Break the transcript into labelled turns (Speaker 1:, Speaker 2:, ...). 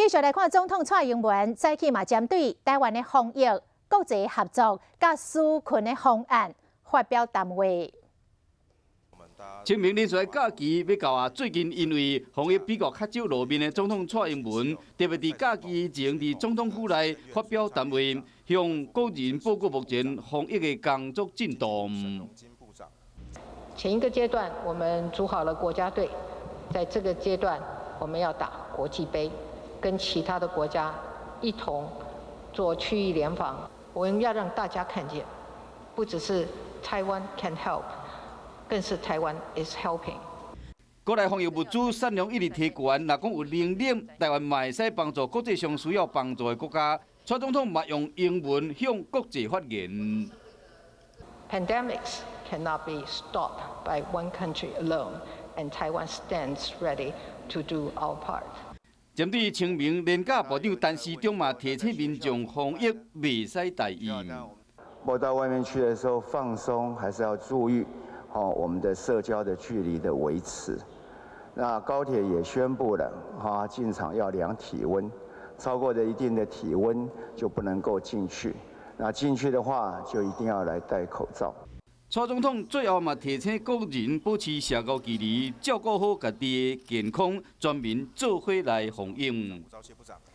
Speaker 1: 繼續來看總統蔡英文早起嘛針對臺灣的防疫、國際合作佮紓困的方案發表談話。
Speaker 2: 清明連續假期欲到啊！最近因為防疫比國較少露面的總統蔡英文，特別佇假期前佇總統府內發表談話，向國人報告目前防疫的工作進度。
Speaker 3: 前一個階段，我們組好了國家隊，在這個階段，我們要打國際盃，跟其他的國家一同做區域聯防。我們要讓大家看見，不只是 Taiwan can help，更是 Taiwan is helping。
Speaker 2: 國內防疫物資產量一直提懸，若講有能力，臺灣嘛會使幫助國際上需要幫助的國家。蔡總統嘛用英文向國際發言。
Speaker 3: Pandemics cannot be stopped by one country alone, and Taiwan stands ready to do our part.
Speaker 2: 針對清明連假，部長陳時中嘛提醒民眾防疫袂使大意。
Speaker 4: 我到外面去的時候放鬆，還是要注意，好我們的社交的距離的維持。那高鐵也宣布了，哈進場要量體溫，超過了一定的體溫就不能夠進去。那進去的話，就一定要來戴口罩。
Speaker 2: 蔡總統最後嘛提醒國人保持社交距離，照顧好家己的健康，全民做伙來防疫。